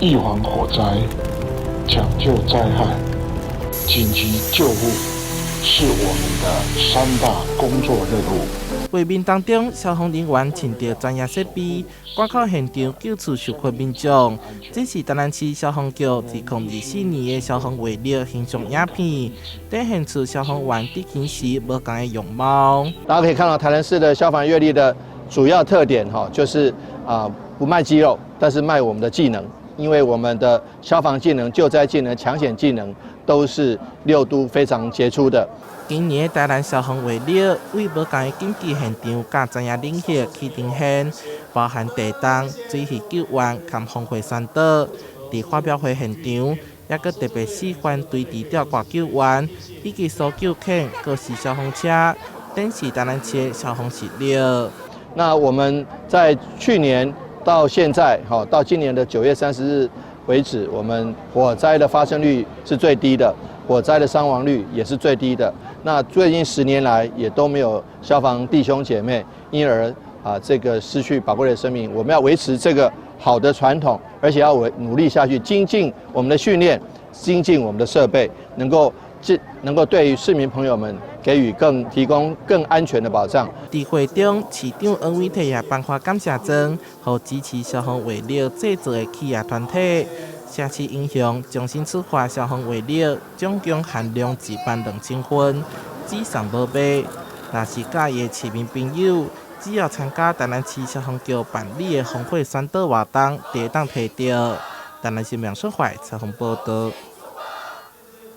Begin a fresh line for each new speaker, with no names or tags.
預防火災、搶救災害、緊急救護，是我們的三大工作任務。
畫面當中，消防人員穿著專業設備，趕到現場救出受困民眾。這是台南市消防局2024年的消防月曆形象影片，展現出消防員執勤時無仝的容貌。
大家可以看到台南市的消防月曆的主要特點，哈，就是啊不賣肌肉，但是賣我們的技能，因為我們的消防技能、救災技能、搶險技能都是六都非常傑出的。
今年的台南消防月曆為無仝的緊急現場佮專業領域去呈現，包含地動、水域救援佮防火宣導。佇發表會現場，猶閣特別示範垂直吊掛救援，以及搜救犬、各式消防車，展示台南市的消防實力。
那我們在去年到現在，哈，到今年的9月30日為止，我們火災的發生率是最低的，火災的傷亡率也是最低的。那最近10年來也都沒有消防弟兄姐妹因而啊這個失去寶貴的生命。我們要維持這個好的傳統，而且要維努力下去，精進我們的訓練，精進我們的設備，能夠對於市民朋友們給予更提供更安全的保障。
佇會中，市長黃偉哲也頒發感謝狀，予支持消防月曆製作的企業團體。城市英雄終身出發消防月曆，總共限量1萬2千份，只送無賣。若是佮意的市民朋友，只要參加台南市消防局辦理的防火宣導活動，就會當提著。台南新聞出發採訪報導。